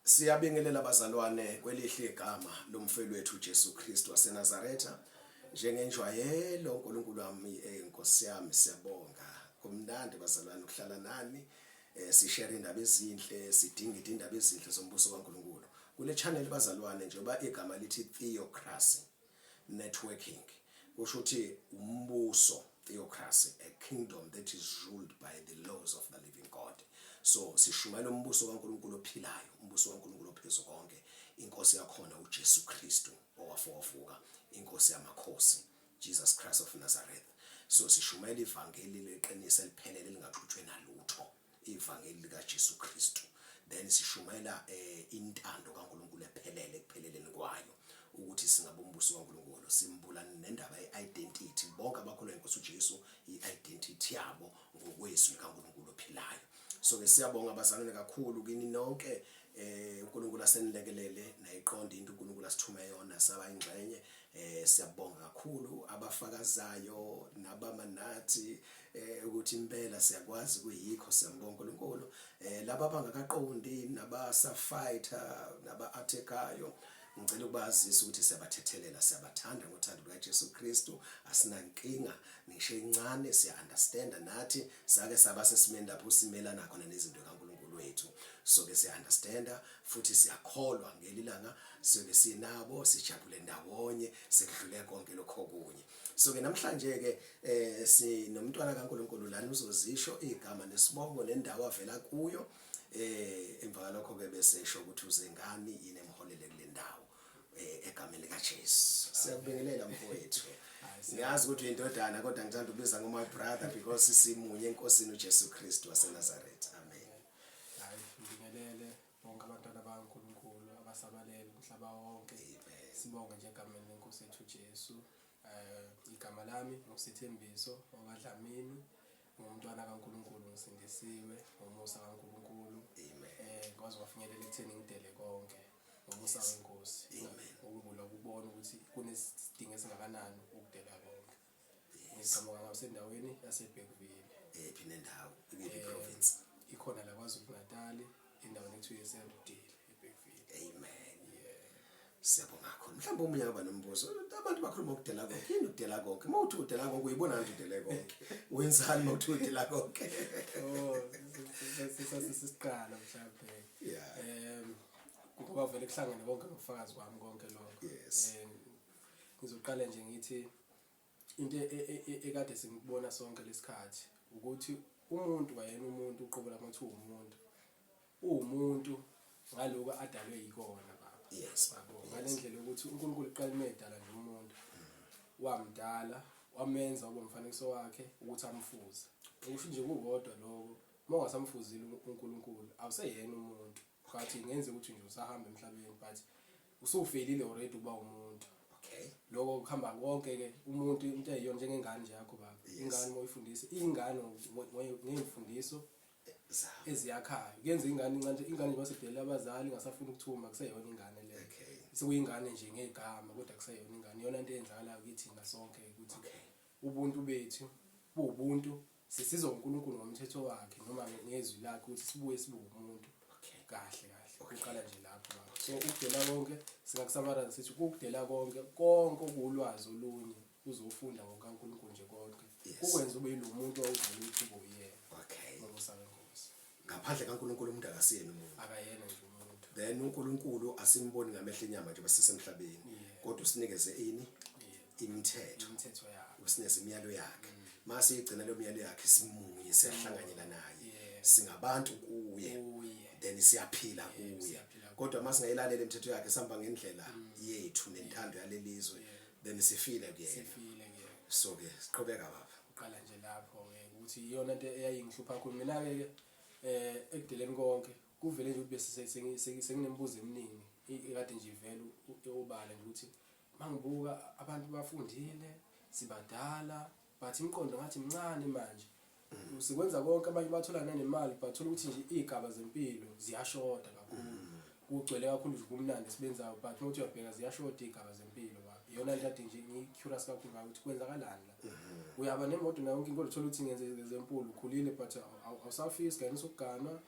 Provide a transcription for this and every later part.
Siyabingelela bazalwane kwelihle igama lomfeli wethu uJesu Kristu waseNazaretha. Njengenjwayelo uNkulunkulu wami Nkosi yami, siyabonga. Kumnandi bazalwane ukuhlala nani. Sishare indaba ezinhle, sidingida indaba ezinhle zombuso kaNkulunkulu. Kule channel bazalwane, njengoba igama lithi theocracy networking, kusho ukuthi umbuso, theocracy, a kingdom that is ruled by the laws of the living God. So sishumayela umbuso kaNkulunkulu ophilayo, umbuso kaNkulunkulu ophezu konke, inkosi yakhona uJesu Kristu owafa wavuka, inkosi yamakhosi, Jesus Christ of Nazareth. So sishumayela ivangeli leqiniso eliphelele elingaxutshwe nalutho, ivangeli likaJesu Kristu. Then sishumayela intando kaNkulunkulu ephelele ekupheleleni kwayo, ukuthi singabe umbuso kaNkulunkulu. Simbula nendaba ye-identity, bonke abakholwa inkosi uJesu, i-identity yabo ngokwezwi likaNkulunkulu ophilayo. So ke siyabonga bazalwane kakhulu kini nonke. UNkulunkulu asenilekelele nayiqonda into uNkulunkulu asithume yona, saba ingxenye. Siyabonga kakhulu abafakazayo nabamanathi ukuthi impela siyakwazi kuyikho. Siyambonga uNkulunkulu. Laba abangakaqondi nabasa-fighter naba-attack-ayo, ngicela ukubazisa ukuthi siyabathethelela, siyabathanda ngothando lukaJesu Kristu, asinankinga ngisho encane. Siya-understanda, nathi sake saba sesimeni lapho simelana khona nezinto kaNkulunkulu wethu. So ke siya-understanda futhi siyakholwa ngelilanga siyobe sinabo, sijabule ndawonye sekudlule konke lokho okunye. So ke namhlanje ke sinomntwana kaNkulunkulu lana, uzozisho igama nesibongo nendawo avela kuyo. Emva kwalokho ke bese esho ukuthi uze ngani, yini emholele kule ndawo, egameni likaJesu. Siyakubingelela mfowethu. Ngiyazi ukuthi uyindodana, kodwa ngithanda ukubiza ngo my brother because simunye enkosini uJesu Kristu waseNazaretha. Amen. Hayi, ngibingelele bonke abantwana bakaNkulunkulu abasabalele umhlaba wonke. Amen. Sibonge nje egameni lenkosi yethu uJesu. Igama lami nguSithembiso okaDlamini, ngumntwana kaNkulunkulu, ngisindisiwe ngomusa kaNkulunkulu. Amen. Ngikwazi kwafinyelela ekutheni ngidele konke ngomusa wenkosi. Amen. Ukubula ukubona ukuthi kunesidingo esingakanani ukudela konke. Ngiqhamuka ngasendaweni yaseBergville. Ephi nendawo, ikuphi province? Ikhona la KwaZulu Natal, endaweni ekuthiwa iseRudile, eBergville. Amen. Siyabonga kakhulu. Mhlawumbe omunye angaba nombuzo, abantu bakhuluma ukudela konke, yini ukudela konke? Uma uthi udela konke, uyibona ngathi udele konke, wenzani uma uthi udela konke? Oh, sisasiqala mhlawumbe. Ngoba vele kuhlangene konke nobufakazi kwami konke lokho. Ngizoqala nje ngithi into ekade singikubona sonke lesikhathi ukuthi umuntu kwayena, umuntu uqobo lamathi uwumuntu, uwumuntu ngaloko adalwe yikona, baba. Yabo, ngalendlela yokuthi uNkulunkulu uqala emedala nje umuntu, wamdala, wamenza waba umfanekiso wakhe ukuthi amfuze. Ukusho nje kukodwa lokho, uma ungasamfuzile uNkulunkulu awuseyena umuntu, but ngenze ukuthi nje usahamba emhlabeni, but usufelile already ukuba umuntu. Lokho kuhamba konke ke, umuntu into eyiyona njengengane nje yakho, baba. Ingane uma uyifundisa ingane ngeyimfundiso eziyakhayo, kuyenza ingane incane, ingane nje masedelela abazali, ingasafuni ukuthuma, kuseyona ingane leyo. Sekuyingane nje ngegama, kodwa kuseyona ingane. Iyona into eyenzakalayo kithina sonke ukuthi ubuntu bethu buwubuntu, sisizwa uNkulunkulu ngomthetho wakhe noma ngezwi lakhe ukuthi sibuye sibe umuntu kahle kahle. Kuqala nje lapho, baba. So ukudela konke singaku-summarize sithi ukudela konke, konke okuwulwazi olunye uzofunda ngokaNkulunkulu nje konke, kukwenza ube yilo muntu owawudala ukuthi ube uyena. Ngomusa wenkosi. Ngaphandle kaNkulunkulu umuntu akasiyena umuntu. Akayena nje umuntu. Then uNkulunkulu asimboni ngamehlo enyama nje basisemhlabeni, kodwa usinikeze ini? Imithetho. Imithetho yakhe. Usinikeze imiyalo yakhe. Mase igcina lo miyalo yakhe, simunye, siyahlanganyela naye, singabantu kuye. Kuye. Then siyaphila kuye. Siyaphila kuye. Kodwa masingayilalela imithetho yakhe, sihamba ngendlela yethu nentando yalelizwe, then sifile kuyena. Sifile kuyena. So ke siqhubeka, baba. Uqala nje lapho ke ukuthi iyona into eyayingihlupha kakhulu mina ke ekudeleni konke. Kuvele nje ukuthi bese senginemibuzo eminingi ekade nje ivele obala nje ukuthi mangibuka abantu bafundile, sibadala, but imiqondo ngathi mncane manje. Sikwenza konke, abanye bathola nanemali, but thola ukuthi nje iy'gaba zempilo ziyashoda kakhulu. Kugcwele kakhulu nje ubumnandi esibenzayo, but uma uthi uyabheka ziyashoda iy'gaba zempilo, baba. Iyona nto ade nje ngi-curious kakhulu ngayo ukuthi kwenzakalani la. Uyaba nemoto nayo yonke into, uthola ukuthi ngenze example, ukhulile but awusafisi kanye sokuganwa,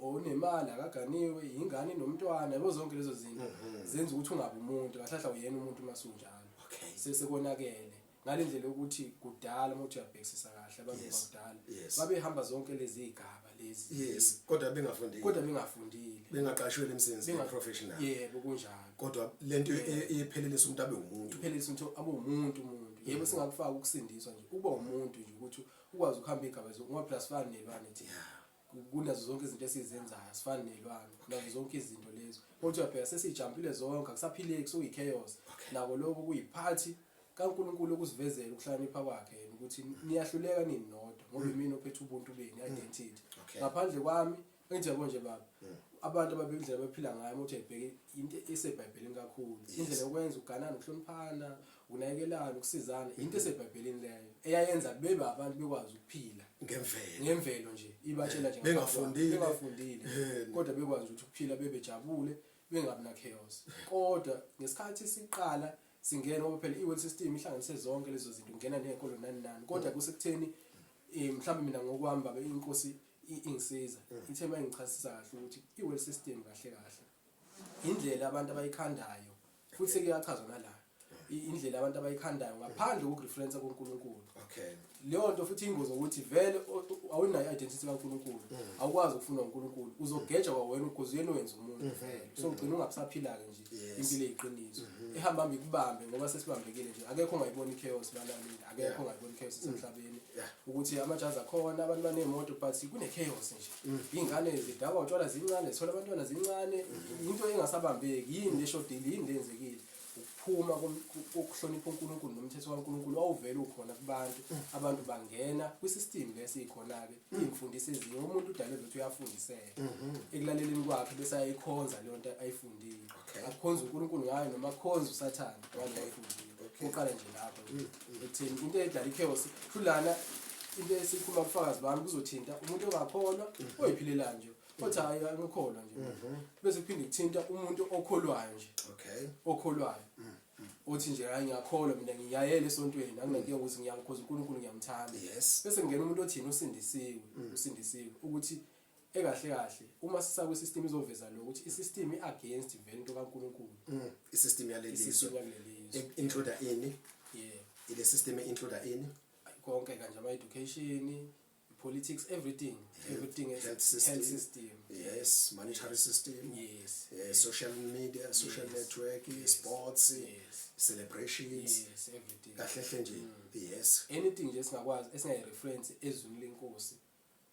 onemali akaganiwe, ingane nomntwana, yabo, zonke lezo zinto zenza ukuthi ungabi umuntu kahle kahle, awuyena umuntu uma usunjalo. Sekonakele ngale ndlela yokuthi kudala, uma uthi uyabhekisisa kahle, abantu bakudala babehamba zonke lezi zigaba lezi. Yes, kodwa bengafundile. Kodwa bengafundile. Bengaqashwe emsebenzini professional. Yebo, kunjalo. Kodwa lento iphelelisa umuntu abe umuntu. Iphelelisa umuntu abe umuntu umuntu. Yebo, singakufaka ukusindiswa nje, ukuba umuntu nje, ukuthi ukwazi ukuhamba igaba zonke, ngoba phela sifana nelwane thina. Kunazo zonke izinto esizenzayo, sifana nelwane nazo zonke izinto lezo. Kodwa uyabheka, sesijampile zonke, akusaphileki, sokuyi-chaos. Nako lokho kuyiphathi kaNkulunkulu ukusivezela ukuhlakanipha kwakhe yena, ukuthi niyahluleka nini nodwa, ngoba imina ophethe ubuntu benu, identity. Ngaphandle kwami, ngithi yabo nje baba, abantu ababendlela abaphila ngayo, uma uthi uyayibheka into esebhayibhelini kakhulu, indlela yokwenza, ukuganana, ukuhloniphana, ukunakekelana, ukusizana, into esebhayibhelini leyo eyayenza bebe abantu bekwazi ukuphila ngemvelo. Ngemvelo nje, ibatshela nje. Bengafundile. Bengafundile, kodwa bekwazi ukuthi ukuphila bebejabule, bengabi na chaos. Kodwa ngesikhathi siqala singena, ngoba phela i-world system ihlanganise zonke lezo zinto, kungena nenkolo nani nani, kodwa kusekutheni mhlawumbe mina ngokwami babe, inkosi ingisiza ithe uma ingichasisa kahle ukuthi i-world system kahle kahle indlela abantu abayikhandayo, futhi sekuyachaza nala indlela abantu abayikhandayo ngaphandle kokureference kuNkulunkulu. Leyo nto futhi ingozi, ukuthi vele awunayo i-identity kaNkulunkulu, awukwazi ukufuna uNkulunkulu, uzogeja kwawena ukuze uyena wenza umuntu vele. So ugcina ungabusaphila-ke nje impilo eyiqiniso, ehamba hamba ikubambe, ngoba sesibambekile nje. Akekho ongayibona i-chaos, balaleli, akekho ongayibona i-chaos esemhlabeni, ukuthi amajazi akhona, abantu baney'moto, but kune-chaos nje. Iy'ngane zidakwa utshwala zincane, zithola abantwana zincane, into engasabambeki. Yini leshodile? Yini leyenzekile? Ukuphuma kokuhlonipha uNkulunkulu nomthetho kaNkulunkulu wawuvele ukhona kubantu. Abantu bangena kwisystem lesikhona-ke, iy'mfundiso ezinye. Umuntu udalwe ukuthi uyafundiseka ekulaleleni kwakhe, bese ayikhonza leyo nto ayifundile. Akhonze uNkulunkulu ngayo noma akhonze uSathane ngalo ayifundile. Kuqala nje lapho nje ekutheni into edala ichaos hlulana, into esikhuluma ubufakazi bami kuzothinta umuntu ongakholwa, oyiphilelayo nje, othi hayi, angikholwa nje, bese kuphinde kuthinta umuntu okholwayo nje, okholwayo othi nje hayi, ngiyakholwa mina, ngiyayela esontweni, anginankinga ukuthi ngiyamkhoza uNkulunkulu, ngiyamthanda. Bese kungena umuntu othini, usindisiwe, usindisiwe, ukuthi ekahle kahle uma sisakwi-system izoveza lo ukuthi i-system i-against vele into kaNkulunkulu. I-system yaleli I-system zwe. Yakuleli zwe. Include ini? Yeah. Ile system include ini? Konke kanje, ama-education, politics, everything, everything. Health system. Health system. Yes, monetary system. Social media, social network, sports, celebrations. Yes, everything. Kahle hle nje, yes. Anything nje esingakwazi esingayireference ezwini lenkosi,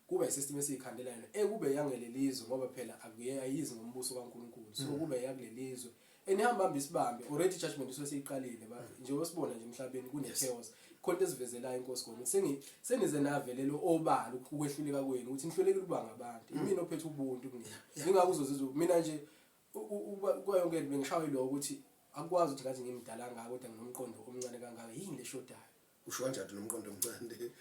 kuba isystem esiyikhandela yona, ekube yangelelizwe, ngoba phela akuye ayizi ngombuso kaNkulunkulu. So kube yakulelizwe enihamba hamba isibambe already, judgment isuke seyiqalile njengoba sibona nje emhlabeni kune chaos khona. Into esivezelayo inkosi khona ukuthi senize navelelo obala ukwehluleka kwenu, ukuthi nihlulekile ukuba ngabantu. Imina ophethe ubuntu kunina, ingakho uzozizwa mina nje kuba yonke into bengishawa yiloko, ukuthi akukwazi ukuthi ngathi ngimdala kangaka kodwa nginomqondo omncane kangaka. Yini leshodayo? Usho kanjani nomqondo omncane?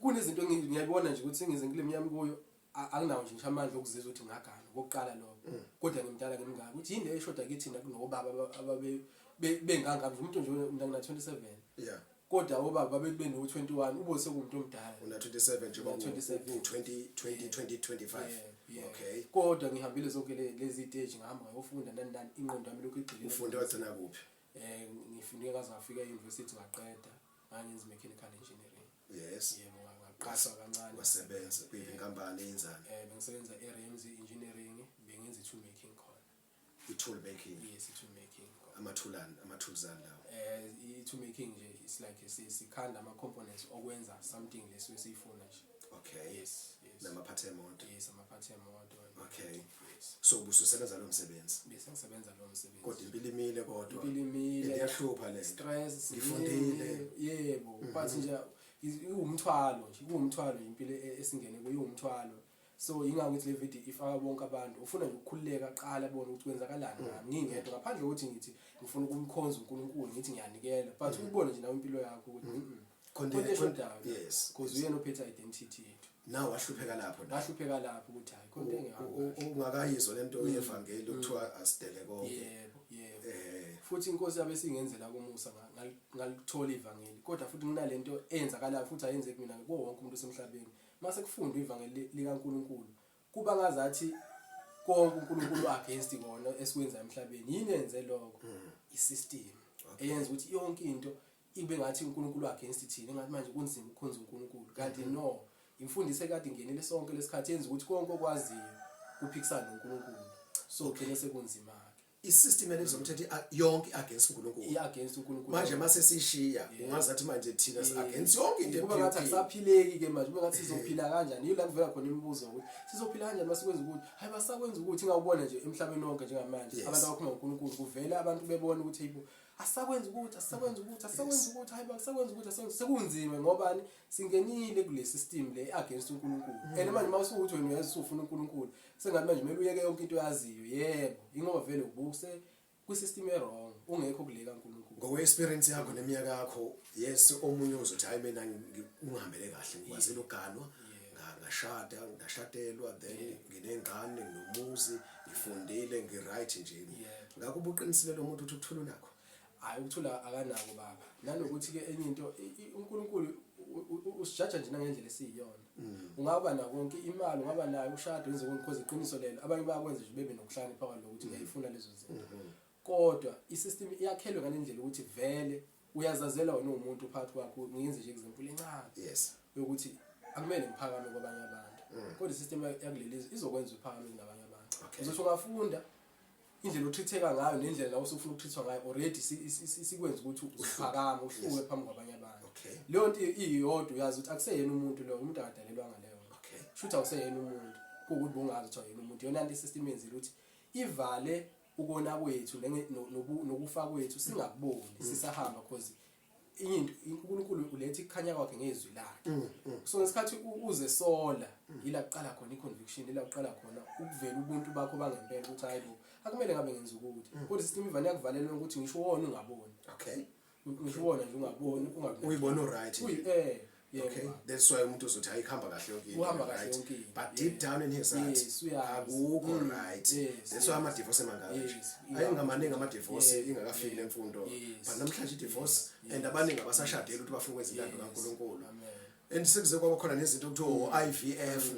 Kunezinto ngiyabona nje ukuthi sengize kule minyaka kuyo, anginawo nje ngisho amandla okuzizwa ukuthi ngagana okokuqala lokho, kodwa ngimdala ngimngaka, ukuthi yini le eshoda kithina kunobaba ababe bengangami nje. Umuntu nje, mina ngina 27, kodwa obaba babe beno 21, ube sekuwumuntu omdala. Una 27 nje? Una 27. Ku 20 20 20 25. Yeah. Okay. Kodwa ngihambile zonke lezi stage, ngahamba ngayofunda nani nani, ingqondo yami lokhu igxilile. Ufunde wagcina kuphi? Ngifunde ngaze ngafika e-university, ngaqeda, ngangenza mechanical engineering. Yebo, ngaqashwa kancane. Wasebenza kuyiphi inkampani, eyenzani? Bengisebenza e-Ramsey Engineering, bengenza i-tool making khona. I-tool making? Yes, i-tool making khona. Amathulani, ama-tools ani lawo? I-tool making nje is like sikhanda ama-components okwenza something lesuke siyifuna nje. Yes. Namaphathi emoto? Yes, amaphathi emoto and yes. So ubususebenza lo msebenzi? Bese ngisebenza lowo msebenzi. Kodwa impilo imile kodwa? Impilo imile. Iyahlupha le nto. Stress. Ngifundile. Yebo, but nje iwumthwalo nje, kuwumthwalo nje impilo esingene kuyo, iwumthwalo. So yingakho ngithi le video ifaka bonke abantu ufuna nje ukukhululeka, qala bona ukuthi kwenzakalani ngami ngingedwa, ngaphandle kokuthi ngithi ngifuna ukumkhonza uNkulunkulu, ngithi ngiyanikela, but ubone nje nawe impilo yakho ukuthi Khona khona eshodayo, because uyena ophethe identity yethu. Nawe wahlupheka lapho na? Ngahlupheka lapho ukuthi hayi, khona into engehambi kahle. Ungakayizwa lento yevangeli okuthiwa asidele konke. Yebo. Futhi inkosi yabe singenzela kumusa ngalithola ivangeli, kodwa futhi kunalento eyenzakalayo futhi ayenzeki mina kuwo wonke umuntu osemhlabeni. Mase kufundwa ivangeli likaNkulunkulu kuba ngazathi konke uNkulunkulu against kona esikwenza emhlabeni. Yini enze lokho? I-system eyenza ukuthi yonke into ibe ngathi uNkulunkulu against thina, engathi manje kunzima ukukhonza uNkulunkulu, kanti no, imfundiso ekade ingenile sonke lesikhathi yenza ukuthi konke okwaziyo kuphikisana noNkulunkulu, so gcine sekunzima ke. I-system yalezomthetho yonke against uNkulunkulu. I-against uNkulunkulu. Manje mase sishiya ungazathi manje thina si against yonke into. Kuba ngathi akusaphileki ke manje, kube ngathi sizophila kanjani. Yila kuvela khona imibuzo ukuthi sizophila kanjani masikwenza ukuthi hayi basakwenza ukuthi ngawubona nje emhlabeni wonke njengamanje abantu abakhuluma ngoNkulunkulu kuvela abantu bebona ukuthi hayibo asisakwenza ukuthi asisakwenza ukuthi asisakwenza ukuthi hayi asisakwenza ukuthi asisakwenza, sekunzima ngobani singenile kule system le against uNkulunkulu. And manje mawusukuthi wena uyazi usufuna uNkulunkulu, sengathi manje kumele uyeke yonke into oyaziyo. Yebo, ingoba vele ubuse kwi-system e-wrong, ungekho kule kaNkulunkulu. Ngokwe-experience yakho neminyaka yakho, yes, omunye uzothi hayi mina ungihambele kahle, ngikwazile ukuganwa, ngashada, ngashadelwa, then nginengane, nginomuzi, ngifundile, ngi-right nje. Ngakho ubuqinisile lo muntu uthi ukuthula unakho? Hayi, ukuthula akanako baba. Nanokuthi-ke enye into, uNkulunkulu usijaja nje nangendlela esiyiyona. Ungaba nako konke, imali ungaba nayo, ushade wenze konke, because iqiniso lelo abanye bayakwenza nje bebe nokuhlakanipha kwalokho ukuthi ngiyayifuna lezo zinto. Kodwa i-system iyakhelwe ngale ndlela ukuthi vele uyazazela wena uwumuntu phakathi kwakho. Ngiyenze nje example encane yokuthi akumele ngiphakame kwabanye abantu, kodwa i-system yakuleli zwe izokwenza uphakame kunabanye abantu. Uzothi ungafunda indlela otreat-eka ngayo nendlela la usufuna ukutreat-wa ngayo already sikwenza ukuthi uphakame uhluke phambi kwabanye abantu. Leyo nto iyodwa uyazi ukuthi akuseyena umuntu loyo, umuntu akadalelwanga leyo nto. Shuthi awuseyena umuntu, kuwukuthi bungazi ukuthi awuyena umuntu. Yona nto i-system yenzile ukuthi ivale ukona kwethu nokufa kwethu singakuboni sisahamba, cause into uNkulunkulu uletha ukukhanya kwakhe ngezwi lakhe. So ngesikhathi uze sola yila kuqala khona i-conviction, ila kuqala khona ukuvela ubuntu bakho bangempela ukuthi hayi bo akumele ngabe ngenza ukuthi. Kodwa i-system ivane yakuvalela ukuthi ngisho wona ungaboni. Ngisho wona nje ungaboni, ungabi uyibona u-right. Yebo. Okay, that's why umuntu uzothi hayi kuhamba kahle yonke into. Uhamba kahle yonke into. But deep down in his heart akukho right. That's why ama-divorce emangaka nje. Ayengamaningi ama-divorce ingakafiki le mfundo. But namhlanje i-divorce and abaningi abasashadeli ukuthi bafuna ukwenza intando kaNkulunkulu. And sekuze kwaba khona nezinto okuthiwa o-IVF,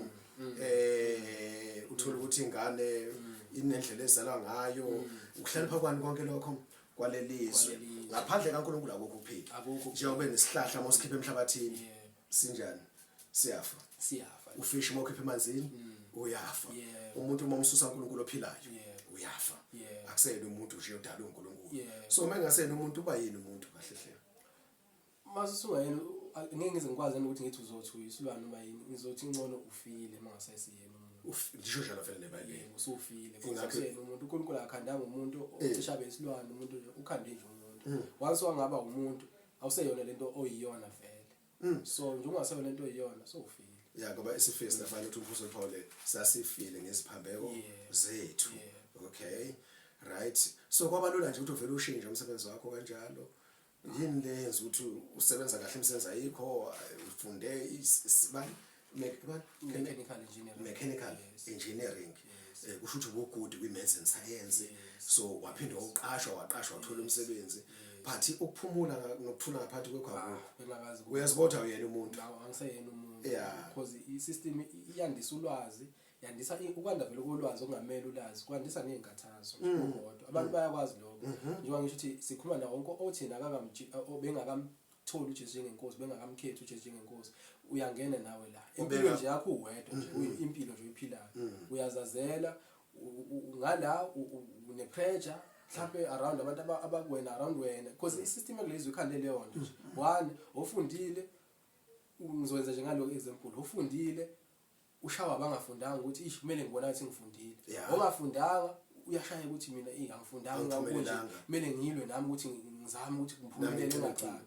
uthola ukuthi ingane inendlela ezalwa ngayo, ukuhlakanipha kwani konke lokho kwalelizwe. Ngaphandle kaNkulunkulu akukho ukuphila. Njengoba nesihlahla mawusikhipha emhlabathini sinjani, siyafa. Siyafa. Ufishi mawukhipha emanzini uyafa. Umuntu uma umsusa uNkulunkulu ophilayo uyafa. Akuseyena umuntu nje odalwe uNkulunkulu. So uma engaseyena umuntu uba yini umuntu kahle hle? Mase usungayena ngeke ngize ngikwazi ukuthi ngithi uzothi uyisilwane noma yini, ngizothi ngcono ufile uma ngasayisiyena umuntu. Ngisho njalo vele neBhayibheli. Yebo, usufile. Usuyena umuntu. uNkulunkulu akakhandanga umuntu ocishe abe isilwane, umuntu nje ukhande nje umuntu. Once wangaba umuntu awuseyona lento oyiyona vele. So nje ungaseyona lento oyiyona so ufile. Ya, ngoba isifile sinafana ukuthi umphostoli Paul sasifile ngeziphambeko zethu. Okay. Right. So kwabalula nje ukuthi uvele ushintshe umsebenzi wakho kanjalo. Yini le yenza ukuthi usebenza kahle imisebenzi ayikho, ufunde mechanical engineering. Mechanical engineering. Kusho ukuthi ubu-good kwi-maths and science. So waphinde waqashwa wathola umsebenzi. But ukuphumula nokuthula ngaphansi kwekho akukho. Uyazibotha uyena umuntu. Angiseyena umuntu. Because i-system iyandisa ulwazi, yandisa ukwanda vele kolwazi okungamele ulazi, kwandisa nezinkathazo kodwa abantu bayakwazi lokho. Njengoba ngisho ukuthi sikhuluma nawo wonke othina akakamtholi uJesu njengenkosi, bengakamkhethi uJesu njengenkosi, uyangena nawe la impilo nje yakho uwedwa nje, impilo nje oyiphilayo uyazazela ngala une pressure mhlambe around abantu abakuwena around wena, because i-system yakulezi ikhande leyo nto nje. One, ofundile, ngizokwenza nje ngalo example, ofundile ushawa abangafundanga ukuthi ish kumele ngibona ukuthi ngifundile. Ongafundanga uyashaya ukuthi mina angifundanga ngakunje, kumele ngilwe nami ukuthi ngizame ukuthi ngiphumelele ngacala.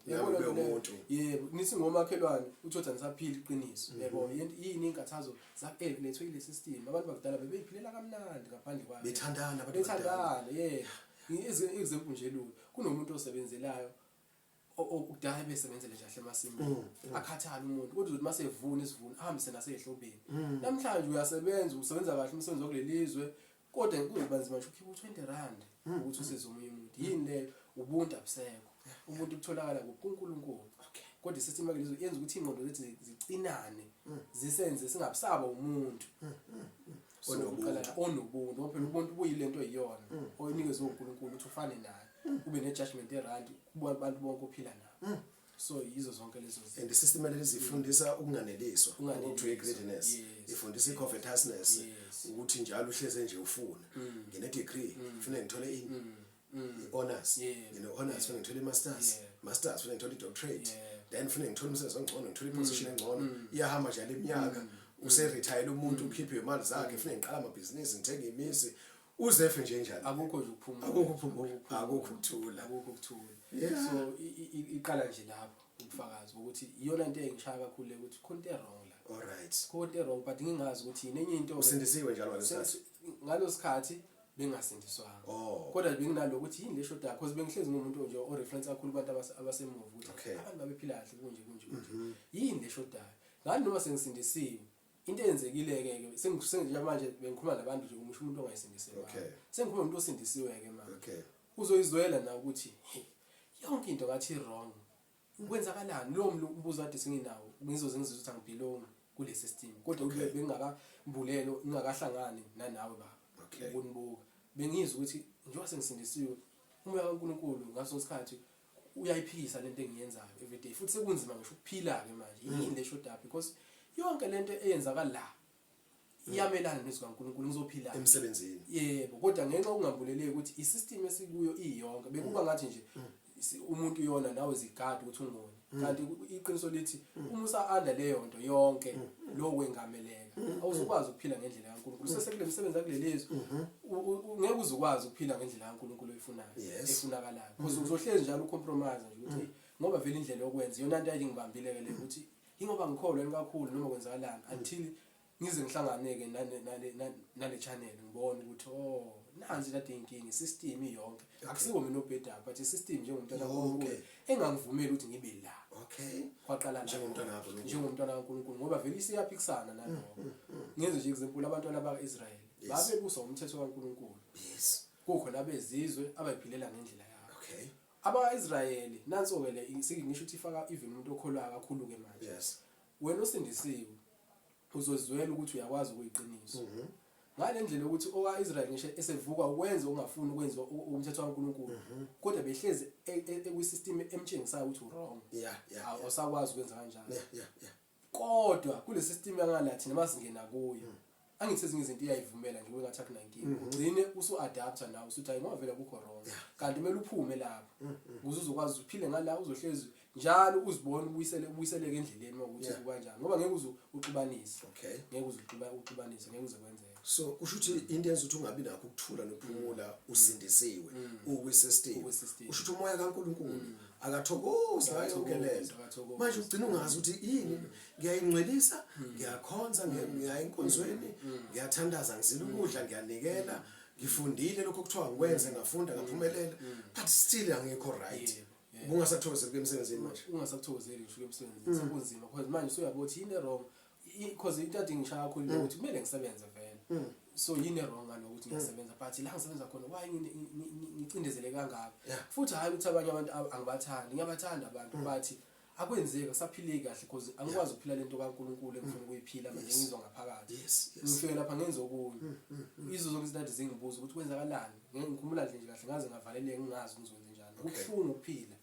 Yebo, nithi ngomakhelwane uthi anisaphila iqiniso. Yebo, yini inkathazo lethwe ile system. Abantu bakudala bebeyiphilela kamnandi ngaphandle kwayo. Bethandana abantu bakudala. Bethandana, yebo. Example nje lula. Kunomuntu osebenzelayo okudala besebenzele nje kahle emasimini, akhathala umuntu, kodwa uzothi mase evuna isivuno ahambise nasehlobeni. Namhlanje uyasebenza, usebenza kahle umsebenzi wakulelizwe, Kodwa kuzoba nzima nje ukhipha u20 rand ukuthi usize omunye umuntu. Yini leyo? Ubuntu abusekho. Ubuntu butholakala kuNkulunkulu. Kodwa isystem yakulezi yenza ukuthi ingqondo zethu zicinane, zisenze singabusaba umuntu Onobuntu. Onobuntu, ngoba phela ubuntu buyilento eyiyona oyinikezwe uNkulunkulu ukuthi ufane naye, ube ne-judgment e-right kubo abantu bonke ophila nabo. So yizo zonke lezo zinto. And isystem lezi ifundisa ukunganeliswa, Ukunganeliswa, ukuthi uyi-greediness, ifundisa i-covetousness, ukuthi njalo uhleze nje ufuna ngine-degree, kufanele ngithole ini, i-honors, ngine-honors, kufanele ngithole i-masters, masters, kufanele ngithole i-doctorate, then kufanele ngithole umsebenzi ongcono, ngithole i-position engcono. Iyahamba njalo iminyaka, use-retire umuntu, ukhiphe imali zakhe, kufanele ngiqala amabhizinisi, ngithenge imizi, uzefe nje njalo. Akukho nje ukuphumula. Akukho ukuphumula, akukho ukuthula. Akukho ukuthula. So iqala nje lapho ubufakazi ukuthi iyona into engishaya kakhulu le, ukuthi khona into e-wrong la. All right. Khona into e-wrong, but ngingazi ukuthi yini enye into. Usindisiwe njalo ngaleso sikhathi? Ngalo sikhathi bengasindiswanga. Kodwa benginalo ukuthi yini le shodayo, because bengihlezi ngumuntu nje o reference kakhulu kubantu abasemuva ukuthi abantu babephila kahle kunje kunje kunje. Yini le shodayo? Ngani noma sengisindisiwe, into eyenzekile ke ke senginje manje bengikhuluma nabantu nje, umusho umuntu ongayisindisiwe. Sengikhuluma umuntu osindisiwe ke manje. Uzoyizwela na ukuthi hey, yonke into ngathi wrong. Kwenzakalani? Lo mbuzo kade senginawo, ngizoze ngizwe ukuthi angibelong kule system. Kodwa kube bengingakambulelo, ngingakahlangani nanawe baba. Ukunibuka. Bengizwa ukuthi njengoba sengisindisiwe, umoya kaNkulunkulu ngaso isikhathi uyayiphikisa lento engiyenzayo everyday, futhi sekunzima ngisho ukuphila ke manje. Yini le shoda? Because yonke lento eyenzakala la iyamelana nezwi kaNkulunkulu, ngizophila emsebenzini. Yebo, kodwa ngenxa yokungambuleleki ukuthi isystem esikuyo iyonke, bekuba ngathi nje umuntu uyona nawe zigada ukuthi ungoni, kanti iqiniso lithi uma usa-under leyo nto yonke lo wengameleka, awuzukwazi ukuphila ngendlela kaNkulunkulu. Sesekule misebenzi yakulelizwe, ngeke uzukwazi ukuphila ngendlela kaNkulunkulu oyifunayo, efunakalayo, because uzohlezi njalo ucompromise nje ukuthi ngoba vele indlela yokwenza iyona nto ayingibambile ke le, ukuthi ingoba ngikholwa kakhulu noma kwenzakalani, until ngize ngihlanganeke nale channel, ngibone ukuthi oh, nansi kade inkinga, isystem iyonke, akusiko mina obhedayo, but isystem njengomntwana kaNkulunkulu engangivumeli ukuthi ngibe la. Kwaqala la. Njengomntwana kaNkulunkulu. Njengomntwana kaNkulunkulu, ngoba vele isiyaphikisana nalokho. Ngenze nje example, abantwana baka-Israel babebuswa umthetho kaNkulunkulu. Kukhona abezizwe abayiphilela ngendlela yabo. Aba-Israyeli nanso-ke le ngisho ukuthi ifaka even umuntu okholwayo kakhulu ke manje. Wena osindisiwe uzozwela ukuthi uyakwazi ukuyiqiniso. Ngale ndlela yokuthi oka-Israyeli ngisho esevuka ukwenza okungafuni ukwenziwa umthetho kaNkulunkulu, kodwa behlezi ekwisystem emtshengisayo ukuthi wrong. Awusakwazi ukwenza kanjalo. Kodwa kule system yangala thina masingena kuyo, angithi ezinye izinto iyayivumela nje kube ngathi akunankinga, ugcine usu-adapta nawe usuthi hayi, ngoba vele akukho wrong, kanti kumele uphume lapho ukuze uzokwazi uphile ngala, uzohlezi njalo uzibone ubuyisele ubuyiseleke endleleni uma ukuthi kukanjani, ngoba ngeke uze uxubanise. Ngeke uze uxubanise, ngeke uze kwenzeke. So kusho ukuthi into yenza ukuthi ungabi nakho ukuthula nokuphumula usindisiwe ukwisystem, Ukwisystem. kusho ukuthi umoya kaNkulunkulu akathokozi ngayo yonke lento. Akathokozi. Manje ugcina ungazi ukuthi yini, ngiyayingcwelisa, ngiyakhonza, ngiya enkonzweni, ngiyathandaza, ngizila ukudla, ngiyanikela, ngifundile lokho kuthiwa ngikwenze, ngafunda ngaphumelela, but still angikho right. Ubungasathokozeli kuya emsebenzini manje? Ungasakuthokozeli ngisho emsebenzini, sekunzima because manje usuyabona ukuthi yini wrong, because into ade ngishaya kakhulu ukuthi kumele ngisebenze vele, so yini wrong ngalokho ukuthi ngiyasebenza, but la ngisebenza khona why ngicindezele kangaka? Futhi hhayi ukuthi abanye abantu angibathandi, ngiyabathanda abantu, but akwenzeki, akusaphileki kahle because angikwazi ukuphila lento kaNkulunkulu engifuna ukuyiphila manje, ngizwa ngaphakathi. Ngifike lapha ngenza okunye, izo zonke izinto ade zingibuza ukuthi kwenzakalani. Ngikhumbula nje kahle ngaze ngavaleleka, ngingazi ngizokwenza njani. Kubuhlungu ukuphila,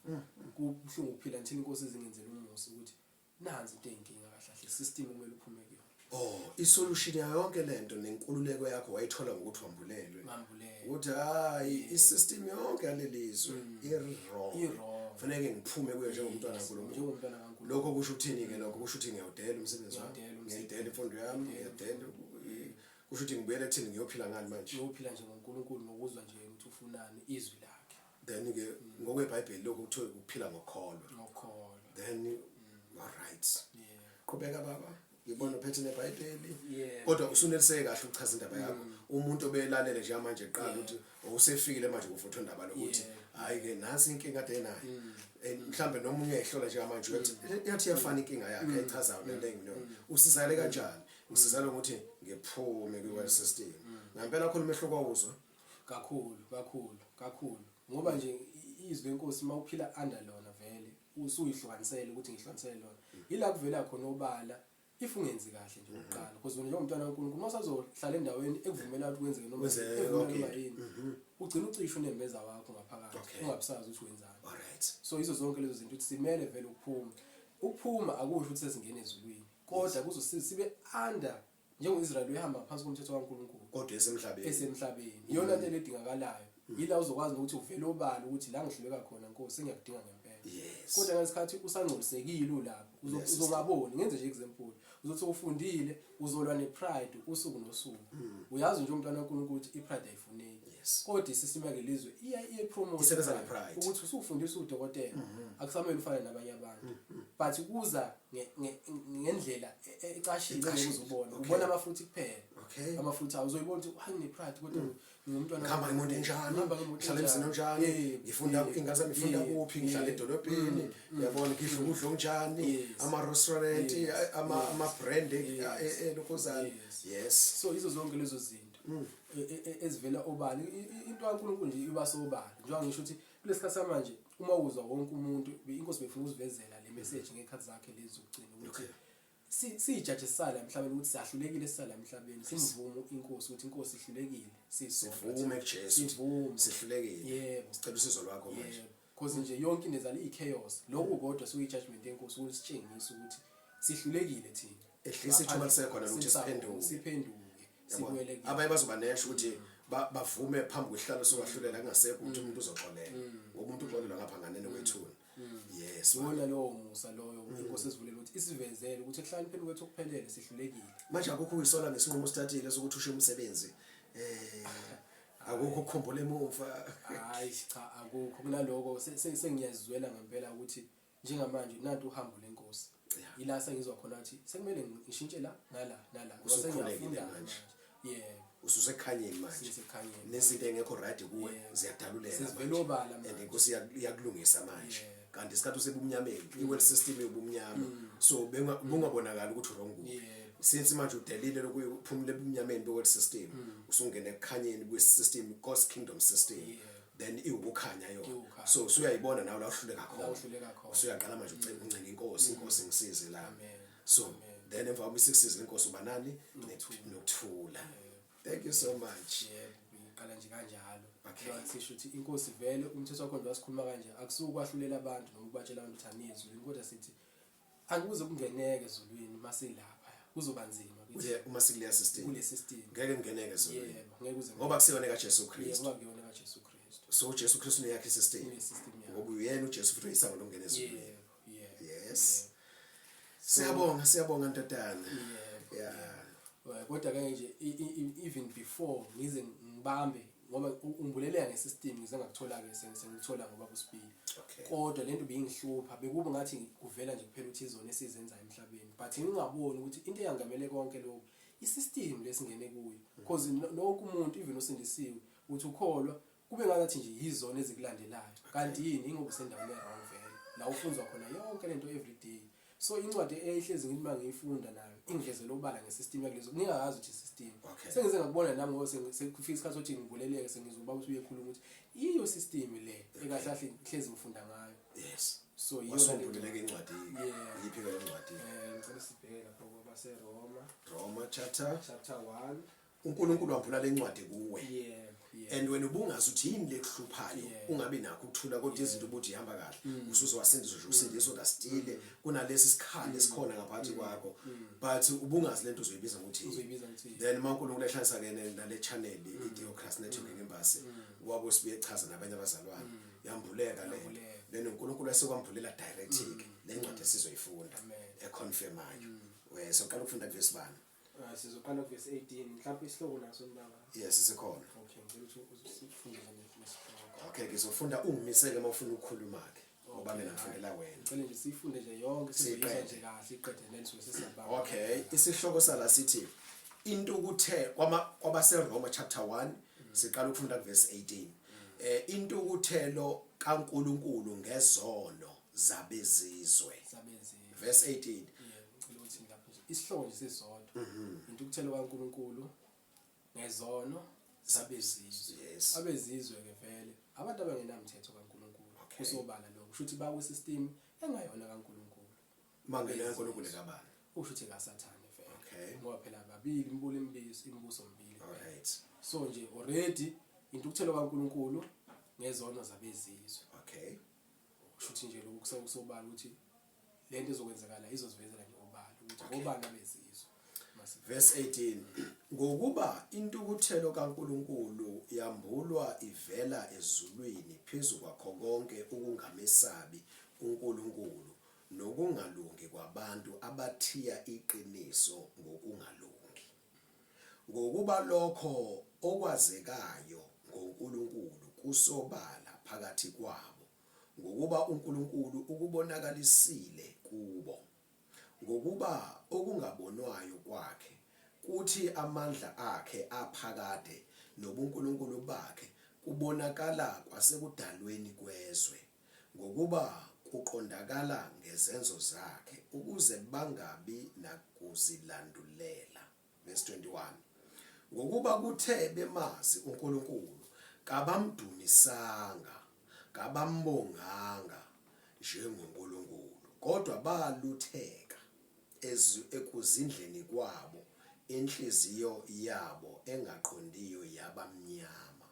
kubuhlungu ukuphila until inkosi izingenzele umusa ukuthi nansi into eyinkinga kahle kahle, system okumele uphume kuyona. Oh, isolution yayo yonke lento nenkululeko yakho wayithola ngokuthi wambulelwe. Ngambulelwe. Ukuthi hayi, isystem yonke yalelizwe i-wrong. I-wrong. Kufanele ngiphume kuyo njengomntwana kaNkulunkulu. Njengomntwana kaNkulunkulu. Lokho kusho ukuthini ke lokho? Kusho ukuthi ngiyawudela umsebenzi wami. Ngiyawudela umsebenzi. Ngiyayidela imfundo yami, ngiyadela, kusho ukuthi ngibuyele ekuthini ngiyophila ngani manje? Ngiyophila nje ngoNkulunkulu, ngokuzwa nje ukuthi ufunani, izwi lakhe. Then ke ngokweBhayibheli lokho kuthiwa ukuphila ngokholwa. Ngokholwa. Then all right. Qhubeka baba. Ngibona uphethe neBhayibheli. Kodwa usuneliseke kahle ukuchaza indaba yakho. Umuntu obelalele nje manje eqala ukuthi usefikile manje kuvuthwa indaba lokuthi hayi ke nansi inkinga ade nayo. Mhlambe noma uyayihlola nje manje uyathi yathi iyafana inkinga yakhe ayichazayo lento engino. Usizale kanjani? Ngisizale ngokuthi ngiphume kwi world system. Ngempela khona umehluko wawuzwa? Kakhulu, kakhulu, kakhulu. Ngoba nje izwi lenkosi uma uphila under lona vele usuyihlukanisele ukuthi ngihlukanisele lona. Yila kuvela khona obala if ungenzi kahle nje okokuqala because wena njengomntwana kaNkulunkulu uma usazohlala endaweni ekuvumela ukuthi kwenzeke noma Kwenzeke evumela yonke noma into. yini ugcina ucishe unembeza wakho ngaphakathi ungabusazi ukuthi wenzani. So yizo zonke lezo zinto ukuthi simele vele ukuphuma. Ukuphuma akusho ukuthi sesingena ezulwini kodwa kuzosiza sibe under njengo-Israyeli uyahamba ngaphansi komthetho kaNkulunkulu kodwa esemhlabeni. Esemhlabeni iyona nto edingakalayo. Yila uzokwazi nokuthi uvele obala ukuthi la ngihluleka khona Nkosi sengiyakudinga ngempela. Kodwa ngesikhathi usangcolisekile ulapho uzongaboni. Ngenze nje example, uzothi ufundile uzolwa nepride usuku nosuku. Uyazi nje umntwana kaNkulunkulu ukuthi ipride ayifuneki. Kodwa isystem yakulelizwe iya iye promote Isebenza ngepride. ukuthi usufundisa udokotela akusamele ufane nabanye abantu. But kuza ngendlela ecashile Ecashile. ngeke uzubone. Ubona amafruit kuphela. Amafruit awo uzoyibona ukuthi hayi ngine pride kodwa ngingumntwana Ngihamba ngemoto enjani? Ngihamba ngemoto Ngihlala emzini enjani? onjani? Yebo, Ngifunda yebo, ingane zami ifunda yebo, kuphi? Ngihlala yebo. edolobheni. Uyabona ngidla ukudla okunjani? Ama-restaurant, ama-brand elokhuzana. So yizo zonke lezo zinto ezivela obala. Into kaNkulunkulu nje iba sobala. Njengoba ngisho ukuthi kulesikhathi samanje uma uzwa wonke umuntu inkosi befuna ukusivezela le message ngekhathi zakhe lezi zokugcina ukuthi siyijaje sisala emhlabeni ukuthi siyahlulekile sisala emhlabeni, simvume inkosi ukuthi inkosi ihlulekile, sisonke Sivume kuJesu. Sivume. Sihlulekile. Yebo. Sicela usizo lwakho manje. Yebo. Because nje yonke into ezala i-chaos. Lokhu kodwa suyi-judgment yenkosi ukuthi sitshengise ukuthi sihlulekile thina. Ehlisa ithuba lisekhona lokuthi siphenduke. Siphenduke. Sibuyele kuyena. Abanye bazoba nesho ukuthi bavume phambi kwesihlalo sokwahlulela kungasekho ukuthi umuntu uzoxolela. Ngoba umuntu uxolelwa ngapha nganeno kwethuna. Yes. Iwona lowo musa loyo inkosi esivulela ukuthi isivezele ukuthi ekuhlakanipheni kwethu okuphelele sihlulekile. Manje akukho uyisola ngesinqumo osithathile sokuthi ushiye umsebenzi. Akukho ukukhumbula emuva. Hayi cha akukho, kunaloko sengiyazizwela ngempela ukuthi njengamanje nantu uhambo lenkosi. Ila sengizwa khona ukuthi sekumele ngishintshe la nala nala. Ngoba Usukhulekile sengiyafunda manje. manje. Yebo. Ususekhanyeni manje. Sisekhanyeni. Nezinto engekho right kuwe Yebo. ziyadaluleka Sesivele manje. obala manje. And inkosi iyakulungisa manje. Yebo. Kanti isikhathi usebumnyameni, i-world system yobumnyama. So bengabonakali ukuthi wrong kuphi. Yebo. Since manje udelile lokuphumula ebumnyameni be-world system, usungena ekukhanyeni kwe-system, God's kingdom system. Yebo. Then iwukukhanya yona. Iwukukhanya. So usuyayibona nawe la uhluleka khona. La uhluleka khona. Usuyaqala manje uncenga inkosi, inkosi ngisize la. Amen. So Amen. then emva kokuba isikusize inkosi uba nani? Nokuthula. Nokuthula. Yebo. Thank you so much. Yebo, ngiqala nje kanjalo. Okay. Njengoba sisho ukuthi inkosi vele umthetho wakho nje wasikhuluma kanje akusuke kwahlulela abantu noma ukubatshela abantu ukuthi aniye ezulwini kodwa sithi akuze kungeneke ezulwini masilapha kuzoba nzima kithi. Kuye uma sikuleya system. Kule system. Ngeke kungeneke ezulwini. Yebo, ngeke kuze Ngoba kusiyona kaJesu Kristu. Yebo, ngoba kuyona kaJesu Kristu. So uJesu Kristu uneyakhe system. Une system yakhe. Ngoba uyena uJesu futhi uyisango lokungena ezulwini. Yebo, yebo. Yes. Yebo. Siyabonga, siyabonga ndodana. Yebo. Yeah. Yebo. Kodwa ke nje even before ngize ngibambe ngoba ungibuleleka ngesystem ngize ngakuthola ke sengithola ngoba kusipili. Okay. Kodwa lento beyingihlupha bekuba ngathi kuvela nje kuphela ukuthi izona esizenzayo emhlabeni but ngingaboni ukuthi into eyangamele konke lokho isystem lesingene kuyo because nonke umuntu even osindisiwe uthi ukholwa kube ngathi nje yizona ezikulandelayo kanti yini ingoba usendaweni wrong vele la ufunzwa khona yonke lento every day. So incwadi eyayihlezi ngithi mangiyifunda nayo ingivezele obala ngesystem yakulezo ngingakazi ukuthi system. Okay. Sengize ngakubona nami ngoba sekufika isikhathi sokuthi ngibuleleke sengizwa ubaba uthi uyekhuluma ukuthi iyo system le ekahle kahle ngihlezi ngifunda ngayo. Yes. So iyona le Wasumbuleleke incwadi. Yeah. Yiphi ke le ncwadi? Ngicela sibheke lapho kwabaseRoma. Roma chapter Chapter 1. uNkulunkulu wambula lencwadi kuwe. Yebo, yebo. And wena ubungazi ukuthi yini lekuhluphayo Yeah. ungabi nakho ukuthula kodwa izinto ubuthi ihamba kahle usuzowasindiswa nje usindiswa kodwa stile kunalesi sikhali esikhona ngaphakathi kwakho but ubungazi lento uzoyibiza ngokuthi yini. Uzoyibiza ngokuthi yini. Then uma uNkulunkulu ehlanganisa ke nale channel i-Theocracy Networking Embassy wabo sibuye echaza nabanye abazalwane yambuleka le Yambuleka. then uNkulunkulu esekwambulela direct ke le ncwadi esizoyifunda Amen. econfirmayo. Soqala ukufunda verse bani? Sizoqala verse 18 mhlawumbe isihloko naso nibaba. Yes, sikhona. Okay, ngicela ukuthi usifundele nesihloko. Okay, ngizofunda ungimiseke uma ufuna ukukhuluma ke ngoba mina ngifundela wena. Ngicela nje sifunde nje yonke sizoyizwa Siyiqede. nje kahle iqede then sibe sesiyabamba. Okay, isihloko sala sithi intukuthelo kwabaseRoma chapter 1 siqala ukufunda kuverse 18. Intukuthelo kaNkuluNkulu ngezono zabezizwe. Zabezizwe. Verse 18. Yebo, ngicela ukuthi lapho nje isihloko nje sisodwa. Intukuthelo kaNkuluNkulu Ngezono zabezizwe. Yes. Abezizwe ke vele abantu abangenamthetho kaNkulunkulu. Kusobala lokho. Kusho ukuthi bakwi system engayona kaNkulunkulu. Mangena kaNkulunkulu kabani? Usho ukuthi kaSathane vele. Okay. Ngoba phela babili imbulu imbiso imibuso mibili. All right. So nje already intukuthelo kaNkulunkulu ngezono zabezizwe. Okay. Kusho ukuthi nje lokhu kusobala ukuthi lento ezokwenzakala izozivezela nje obala ukuthi obani abezizwe. Verse 18 Ngokuba intukuthelo kaNkulunkulu yambulwa ivela ezulwini phezu kwakho konke ukungamesabi uNkulunkulu nokungalungi kwabantu abathiya iqiniso ngokungalungi. Ngokuba lokho okwazekayo ngoNkulunkulu kusobala phakathi kwabo, ngokuba uNkulunkulu ukubonakalisile kubo. Ngokuba okungabonwayo kwakhe, kuthi amandla akhe aphakade nobuNkulunkulu bakhe kubonakala kwasekudalweni kwezwe, ngokuba kuqondakala ngezenzo zakhe, ukuze bangabi nakuzilandulela. Verse 21. Ngokuba kuthe bemazi uNkulunkulu, kabamdumisanga, kabambonganga njengoNkulunkulu, kodwa balutheka ekuzindleni kwabo, inhliziyo yabo engaqondiyo yaba mnyama.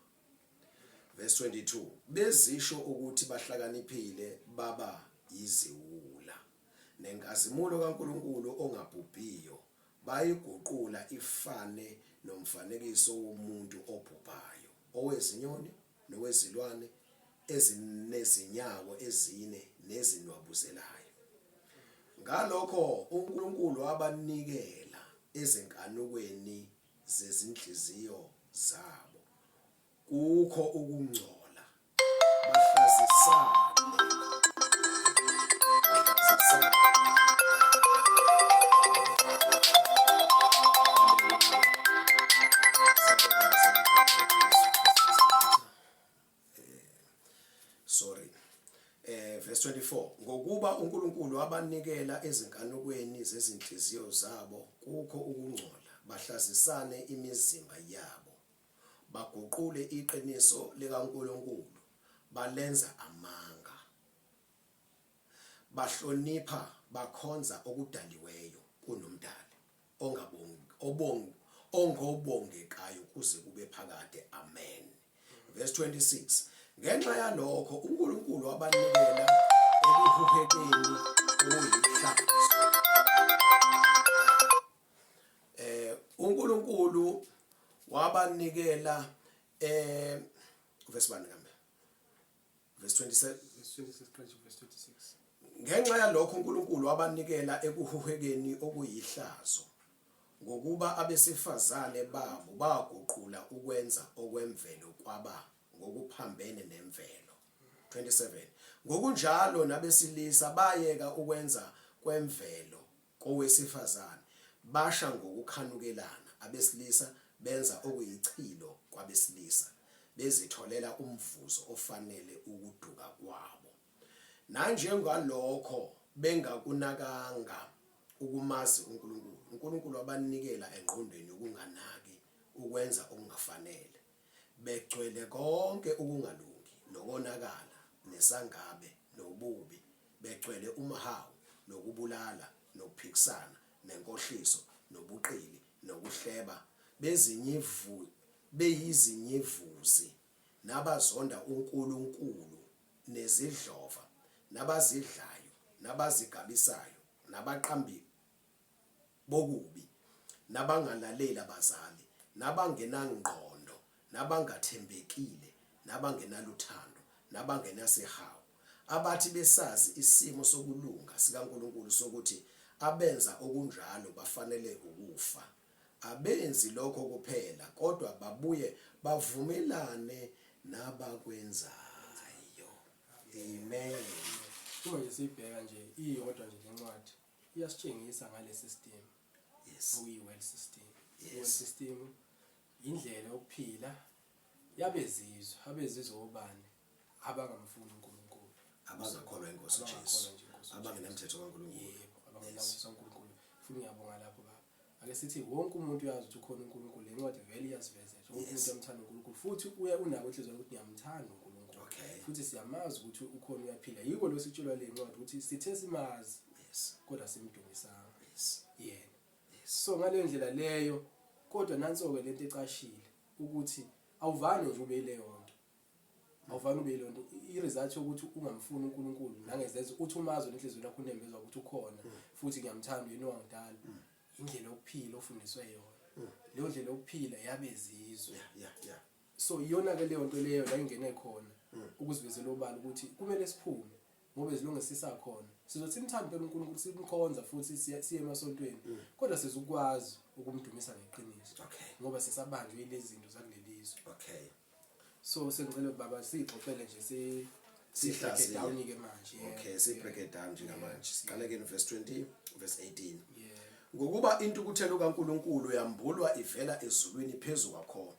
Verse 22. Bezisho ukuthi bahlakaniphile, baba yiziwula. Nenkazimulo kaNkulunkulu ongabhubhiyo Bayiguqula ifane nomfanekiso womuntu obhubhayo, owezinyoni, nowezilwane ezinezinyawo ezine nezinwabuzelayo. Ngalokho uNkulunkulu wabanikela ezinkanukweni zezinhliziyo zabo Kukho ukungcola. Bahlazisane. Bahlazisane. Sorry. Verse 24 ngokuba uNkulunkulu wabanikela ezinkanukweni zezinhliziyo zabo kukho ukungcola bahlazisane imizimba yabo Baguqule iqiniso likaNkulunkulu balenza amanga. Bahlonipha bakhonza okudaliweyo kunoMdali ongobongekayo kuze kube phakade. Amen. Verse 26 Ngenxa yalokho uNkulunkulu wabanikela ekuhuhekeni okuyihlazo. uNkulunkulu wabanikela verse bani kambe verse 27 Verse 26 qala verse 26. Ngenxa yalokho uNkulunkulu wabanikela ekuhuhekeni okuyihlazo ngokuba abesifazane babo baguqula ukwenza okwemvelo kwaba ngokuphambene nemvelo 27 Ngokunjalo nabesilisa bayeka ukwenza kwemvelo Kowesifazane, basha ngokukhanukelana, abesilisa benza okuyichilo kwabesilisa, bezitholela umvuzo ofanele ukuduka kwabo. Nanjengalokho bengakunakanga ukumazi uNkulunkulu, uNkulunkulu wabanikela engqondweni yokunganaki ukwenza okungafanele, begcwele konke ukungalungi, nokonakala, nesangabe, nobubi, begcwele umhawu, nokubulala, nokuphikisana, nenkohliso, nobuqili, nokuhleba, beyizinyivuzi, nabazonda uNkulunkulu, nezidlova, nabazidlayo, nabazigabisayo, nabaqambi bokubi, nabangalaleli abazali, nabangenangqondo, nabangathembekile, nabangenaluthando, nabangenasihawu, abathi besazi isimo sokulunga sikaNkulunkulu sokuthi abenza okunjalo bafanele ukufa, abenzi lokho kuphela, kodwa babuye bavumelane nabakwenzayo. Amen. Uma nje siyibheka nje iyodwa nje lencwadi iyasitshengisa ngale system okuyi-world system. I-world system indlela yokuphila yabezizwe. Abezizwe obani? Abangamfuni uNkulunkulu, abangakholwa inkosi uJesu, abangenamthetho kaNkulunkulu. Yebo, abangenamthetho kaNkulunkulu. Futhi ngiyabonga lapho baba. Ake sithi wonke umuntu uyazi ukuthi ukhona uNkulunkulu, le ncwadi vele iyasiveza nje. Wonke umuntu uyamthanda uNkulunkulu futhi uya unako enhliziyweni ukuthi ngiyamthanda uNkulunkulu. Futhi siyamazi ukuthi ukhona uyaphila. Yiko lo sitshelwa le ncwadi ukuthi sithe simazi kodwa simdumisanga. Yena. So ngaleyo ndlela leyo kodwa nanso-ke lento ecashile ukuthi awuvane nje ube yileyo nto. Awuvane ube yileyo nto. I-result yokuthi ungamfuni uNkulunkulu nangezenzo uthi umazi nenhliziyo yakho unembeza ukuthi ukhona futhi ngiyamthanda yena owangidala. Indlela yokuphila ofundiswe yona. Leyo ndlela yokuphila yabezizwe. So iyona ke leyo nto leyo la ingene khona ukuzivezela obala ukuthi kumele siphume ngoba ezilunge sisakhona sizothi simthanda phela uNkulunkulu simkhonza futhi siye emasontweni kodwa sizukwazi ukumdumisa ngeqiniso ngoba sisabanjwe yilezi zinto zakulelizwe. So sengicela baba sixoxele nje si Sihlaziye. break it down ke manje. Okay, si break it down njengamanje. Siqale ke no verse 20, verse 18. Yeah. Ngokuba intukuthelo kaNkulunkulu yambulwa ivela ezulwini phezu kwakho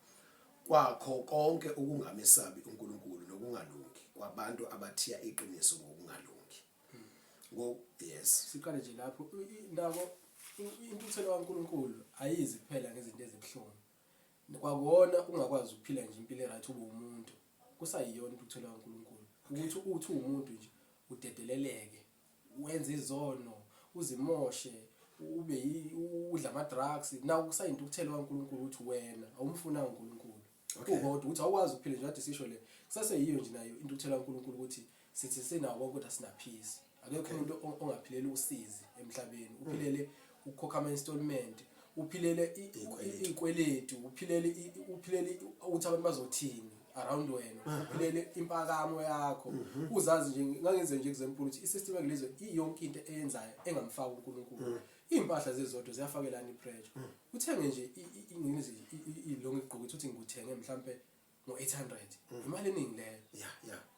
kwakho konke ukungamesabi uNkulunkulu nokungalungi kwabantu abathiya iqiniso ngokungalungi. Ngo yes. Siqale nje lapho nako intukuthelo kaNkulunkulu ayizi kuphela ngezinto ezibuhlungu. Kwakona ungakwazi ukuphila nje impilo eright ube umuntu. Kusayiyona intukuthelo kaNkulunkulu. Ukuthi uthi uwumuntu nje udedeleleke, wenze izono, uzimoshe, ube udla ama drugs, nawo kusayintukuthelo kaNkulunkulu ukuthi wena awumfunanga uNkulunkulu. Kukodwa ukuthi awukwazi ukuphila nje kade sisho le. Kusaseyiyo nje nayo intukuthelo kaNkulunkulu ukuthi sithi sinawo konke kodwa sina peace. Akekho umuntu ongaphileli usizi emhlabeni, uphilele ukukhokha ama installment, uphilele izikweletu, uphilele uphilele ukuthi abantu bazothini around wena, uphilele impakamo yakho. Uzazi nje ngangenze nje example ukuthi i-system yakulezwe iyonke into eyenzayo engamfaki uNkulunkulu. Impahla zezodwa ziyafakelana i-pressure. Uthenge nje inginizi ilongo igqoke uthi ngikuthenge mhlambe ngo-800 imali eningi leyo.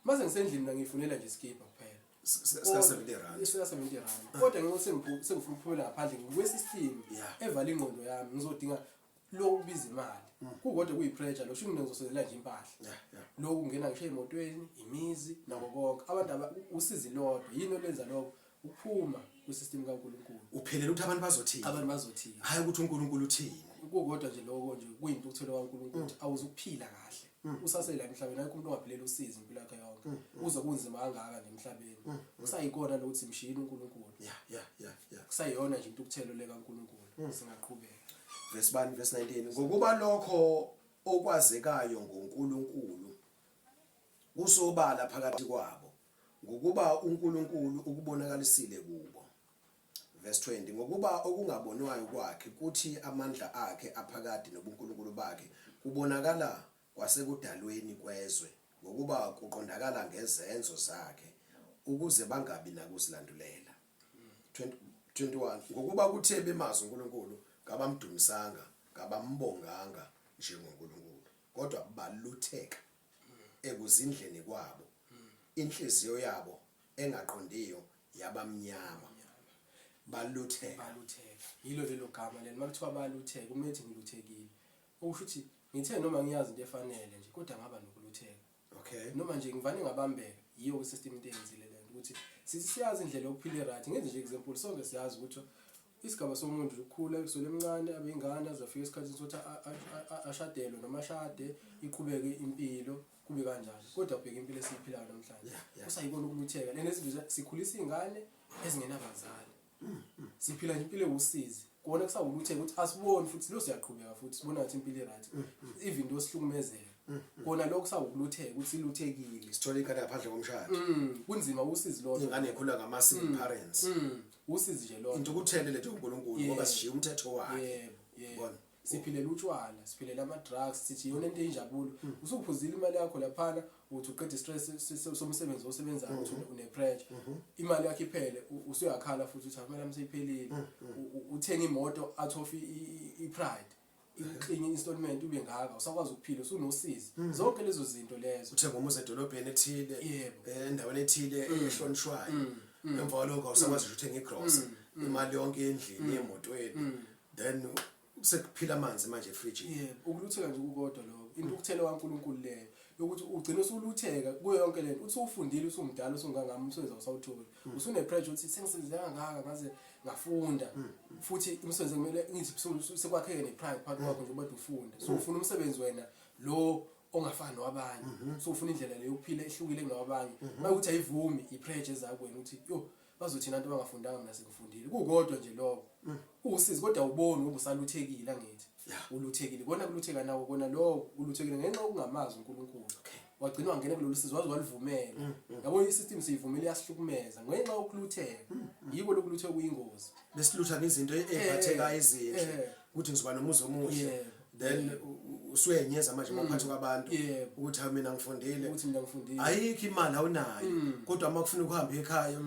Mase ngisendlini mina ngiyifunela nje iskipa kuphela. Sika 70 rand. Sika 70 rand. Kodwa ngenxa sengifuna ukuphumela ngaphandle ngikwe-system evala ingqondo yami ngizodinga lokhu kubiza imali. Kukodwa kuyi-pressure lo shuthi mina ngizosenzela nje impahla. Lokhu kungena ngisho ey'motweni, imizi nako konke. Abantu usizi lodwa yini olwenza lokho? Ukuphuma kwi-system kaNkulunkulu. Uphelela ukuthi abantu bazothini? Abantu bazothini? Hayi ukuthi uNkulunkulu uthini. Kukodwa nje lokho nje kuyintukuthelo kaNkulunkulu ukuthi awuzukuphila kahle. Usasela emhlabeni ayikho umuntu ongaphilela usizi impilo yakhe yonke. Uze kunzima kangaka nje emhlabeni. Kusayikona lokuthi simshiyile uNkulunkulu. Kusayiyona nje intukuthelo le kaNkulunkulu. Singaqhubeka. Verse 1 verse 19 ngokuba lokho okwazekayo ngoNkulunkulu kusobala phakathi kwabo ngokuba uNkulunkulu ukubonakalisile kubo. Verse 20 ngokuba okungabonwayo kwakhe kuthi amandla akhe aphakade nobuNkulunkulu bakhe kubonakala kwasekudalweni kwezwe ngokuba kuqondakala ngezenzo zakhe ukuze bangabi nakuzilandulela. 21 ngokuba kuthe bemazi uNkulunkulu kabamdumisanga kabambonganga njengoNkulunkulu kodwa balutheka ekuzindleni kwabo inhliziyo yabo engaqondiyo yabamnyama balutheka. Balutheka yilo lelo gama lelo makuthiwa balutheka umethi ngiluthekile okusho ukuthi ngithe noma ngiyazi into efanele nje kodwa ngaba nokulutheka. Noma nje ngivane ngabambeka yiyo i-system into eyenzile lento ukuthi sithi siyazi indlela yokuphila right. Ngenze nje example sonke siyazi ukuthi isigaba somuntu nje ukukhula kusukela emncane abe ingane aze afike esikhathini sokuthi ashadelwe noma ashade iqhubeke impilo kube kanjalo kodwa bheka impilo esiyiphilayo namhlanje kusayikona ukulutheka lena izinto sikhulisa izingane ezingenabazali siphila nje impilo ewusizi kona kusawulutheka ukuthi asiboni futhi lo siyaqhubeka futhi sibona ngathi impilo i-right even though sihlukumezeka kona lokho kusawukulutheka ukuthi siluthekile sithola ingane ngaphandle komshado kunzima usizi lodwa ingane ikhula ngama single parents usizi nje lodwa intukuthelo lethu uNkulunkulu ngoba sishiya umthetho wakhe yebo yebo siphilela utshwala siphilela ama drugs sithi iyona into eyinjabulo usuphuzile imali yakho laphana uthi uqeda stress somsebenzi osebenzayo uthi une pressure imali yakho iphele usuyakhala futhi uthi imali yami seyiphelile uthenga imoto out of i pride iklinye installment ube ngaka usakwazi ukuphila usunosizi zonke lezo zinto lezo uthenga umuzi edolobheni ethile endaweni ethile ehlonishwayo emva kwalokho awusakwazi ukuthenga igrosa imali yonke endlini emotweni then sekuphila amanzi manje efrijini. Yebo, ukulutheka nje kukodwa lokho. Intukuthelo kaNkulunkulu leyo yokuthi ugcine usulutheka kuyo yonke lento, uthi ufundile usumdala usungangami umsebenzi awusawutholi, usune pressure ukuthi sengisebenze kangaka ngaze ngafunda, futhi umsebenzi kumele ngithi sekwakheke ne pride phakathi kwakho nje ubade ufunda, so ufuna umsebenzi wena lo ongafani nowabanye, so ufuna indlela leyo yokuphila ehlukile kunawabanye. Makuthi ayivumi i-pressure ezakwena ukuthi yo bazothina abantu abangafundanga, mina sengifundile, kukodwa nje lokho kuwusizi, kodwa awuboni ngoba usaluthekile, angithi uluthekile kona kulutheka nawo kona lokho uluthekile ngenxa yokungamazi uNkulunkulu, wagcina wangena kulolu sizi waze walivumela. Yabo, i-system siyivumile iyasihlukumeza ngenxa yokulutheka, yiko lokulutheka kuyingozi. Besilutha ngezinto ey'phathekayo ezinhle ukuthi ngizoba nomuzi omuhle, then usuyenyeza manje mawuphathi kwabantu ukuthi hayi mina ngifundile, ukuthi mina ngifundile, ayikho imali awunayo, kodwa uma kufuna ukuhamba ekhaya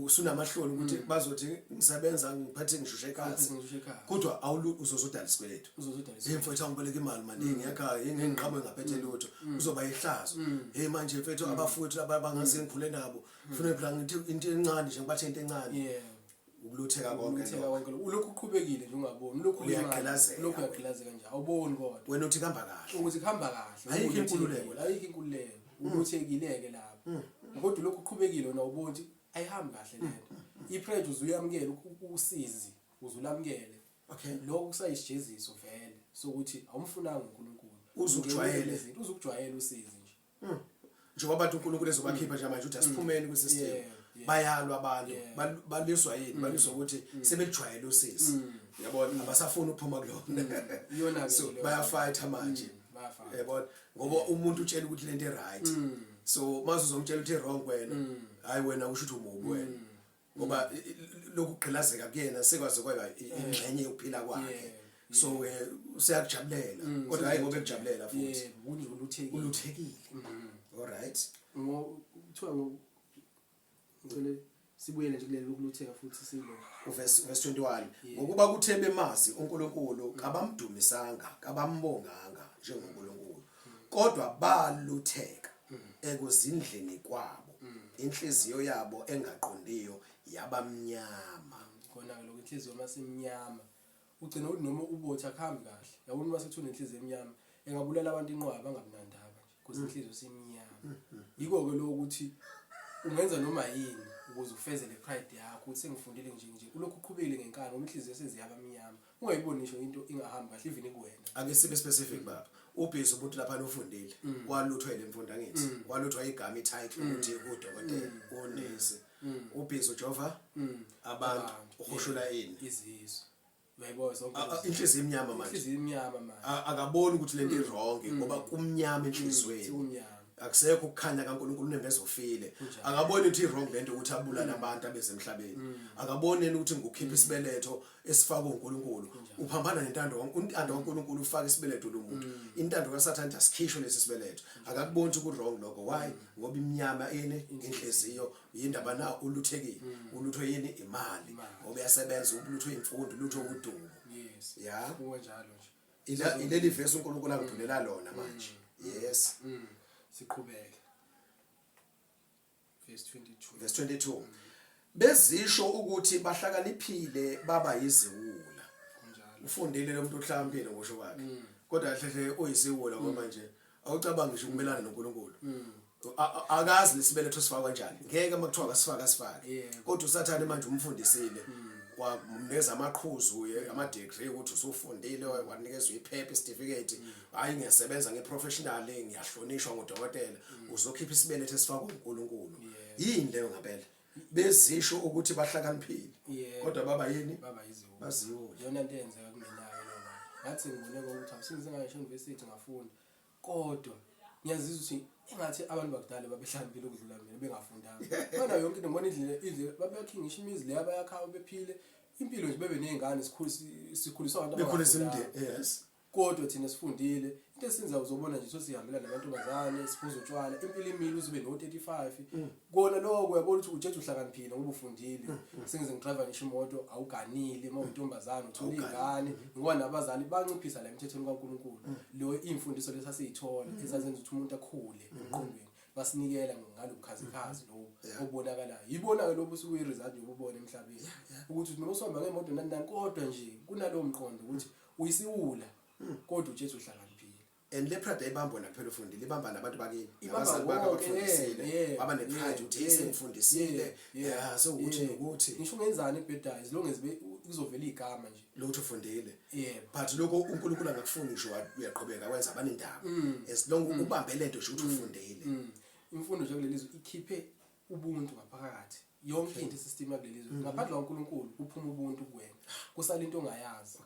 usunamahloni ukuthi bazothi ngisebenza ngiphathe ngishushe ekhaya, ngishushe ekhaya. Kodwa awulu uzozodala isikweletu. Uzozodala. Hey mfethu, angiboleka imali mani ngiyakhaya, nginqhamuke ngaphethe lutho, kuzoba ihlazo. Hey manje mfethu, abafowethu laba bangaze ngikhule nabo, kufanele phela ngithi into encane nje, ngibathe into encane. Ukulutheka konke Ukulutheka lokho. Konke lokho. Ulokhu uqhubekile nje ungaboni, ulokhu ulimala, Uyagqilazeka ulokhu wena. uyagqilazeka nje awuboni kodwa Wena uthi kuhamba kahle, ukuthi kuhamba kahle. Ayikho uluthekile, inkululeko la. Ayikho inkululeko, uluthekile-ke lapho, kodwa ulokhu uqhubekile wena awuboni ukuthi ayihambi kahle lento. I-pressure uzuyamukele, usizi uzulamukele. Lokho kusayisijeziso vele sokuthi awumfunanga uNkulunkulu. Uze ukujwayele. Ungenile izinto, uze ukujwayele usizi nje. Njengoba abantu uNkulunkulu ezobakhipha nje manje ukuthi asiphumeni kwi-system, bayalwa abantu. Balwiswa yini? Balwiswa ukuthi sebelijwayele usizi, yabona, abasafuni ukuphuma kulona. Iyona-ke So leyo. bayafayitha manje. Bayafayitha. Yabona, ngoba umuntu utshela ukuthi lento i-right, so mase uzomtshela ukuthi i-wrong wena, hayi wena usho ukuthi umubi wena, ngoba lokhu kugqilazeka kuyena sekwaze kwaba ingxenye yokuphila kwakhe. So useyakujabulela, kodwa hayi ngoba ekujabulela futhi. Yebo, kunje uluthekile. Uluthekile, all right. Kuthiwa ngicela sibuyele nje kuleli lokulutheka futhi silo. Verse 21, ngokuba kuthe bemazi uNkulunkulu kabamdumisanga, kabambonganga njengoNkulunkulu, kodwa balutheka ekuzindleni kwabo, inhliziyo yabo engaqondiyo yabamnyama. Khona-ke lokho, inhliziyo masemnyama ugcina ukuthi noma ubothi akuhambi kahle, yabona, uma sekuthiwa unenhliziyo emnyama engabulala abantu inqwaba angabi nandaba nje because inhliziyo simnyama. Yiko-ke lokho ukuthi ungenza noma yini ukuze ufeze le pride yakho ukuthi sengifundile nje nje, ulokhu uqhubekile ngenkani ngoba inhliziyo seziyaba mnyama, ungayiboni ngisho into ingahambi kahle even kuwena. Ake sibe specific, baba. Ubhizi umuntu lapha ufundile, waluthwa ile mfundo, angithi waluthwa igama, i-title ukuthi udokotela, unesi, ubhizi ujova abantu, Abantu, uhushula ini? Izisu, uyayibona zonke lezo. Inhliziyo imnyama manje. Inhliziyo imnyama manje. Akaboni ukuthi lento i-wrong ngoba kumnyama enhliziyweni. Sekumnyama. Akusekho ukukhanya kaNkulunkulu, unembeza ofile. Akaboni ukuthi i-wrong lento ukuthi abulale abantu abesemhlabeni. Akaboni yena ukuthi ngukhipha isibeletho esifakwe uNkulunkulu uphambana nentando, intando kaNkulunkulu ufaka isibeletho lo muntu, intando kaSathane ithi asikhishwe lesi sibeletho. Akakuboni ukuthi ku-wrong lokho. Why? Ngoba imnyama ini inhliziyo. Yindaba na uluthekile? Uluthwe yini? Imali, ngoba uyasebenza. Uluthwe imfundo, uluthwe udumo. Ya. Kunjalo nje. Ileli vesi uNkulunkulu angithulela lona manje, yes. Siqhubeke, verse 22. Verse 22, bezisho ukuthi bahlakaniphile baba yiziwula. Ufundile lo muntu, uhlakaniphile ngosho kwakhe, kodwa kahle hle uyisiwula, ngoba nje awucabangi ngisho ukumelana noNkulunkulu. Akazi lesibeletho sifakwa kanjani, ngeke uma kuthiwa kasifake asifake. Kodwa uSathane manje umfundisile, wamnikeza amaqhuzu, ama-degree ukuthi usufundile, wanikezwa iphepha, isitifiketi, hayi ngiyasebenza nge-professional, ngiyahlonishwa ngudokotela, uzokhipha isibeletho esifakwa uNkulunkulu. Yini leyo ngempela? Bezisho ukuthi bahlakaniphile, kodwa baba yini? Baba yiziwula. Baziwula. Iyona nto eyenzeka kumina-ke lona. Ngathi ngibone ngokuthi awusengize ngisho university ngafunda, kodwa ngiyazizwa ukuthi engathi abantu bakudala babehlakaniphile ukudlula mina bengafundanga. Bana yonke into, ngibona indlela babeyakhe ngisho imizi le abayakhayo, bephile impilo nje, bebe ney'ngane, sikhuliswa abantu Bekhulisa abangafundanga. imindeni, yes. Kodwa thina sifundile, into esenza uzobona nje sesihambela namantombazane, siphuza utshwala, impilo imile uze ube no-35. Kona lokho uyabona ukuthi ujeje uhlakaniphile ngoba ufundile, sengize ngidrayiva ngisho imoto, awuganile uma uyintombazane uthola iy'ngane ngoba nabazali banciphisa la emthethweni kaNkulunkulu. Lo iy'mfundiso lesi asiyithola ezazenza ukuthi umuntu akhule emqondweni, basinikela ngalobukhazikhazi lobu obubonakalayo. Yibona-ke lobu osukuyi-result yobubona emhlabeni ukuthi noma usuhamba ngemoto nani nani, kodwa nje kunalowo mqondo ukuthi uyisiwula kodwa uJesu uhlakaniphile. And le pride ayibamba wena kuphela ufundile, ibamba nabantu bakini, Ibamba nabazali bakho wonke, abakufundisile, baba ne pride ukuthi sengifundisile, yeah, sewukuthi nokuthi. Ngisho ungenzani ebhedayo, as long as kuzovela igama nje lokuthi ufundile. Yebo. But lokho uNkulunkulu angakufuni, ngisho uyaqhubeka wenza abanendaba, as long ubambe lento nje ukuthi ufundile. Imfundo nje kuleli zwe ikhiphe ubuntu ngaphakathi, yonke into isystem yakuleli zwe. Ngaphandle kwaNkulunkulu kuphuma ubuntu kuwena, kusala into ongayazi.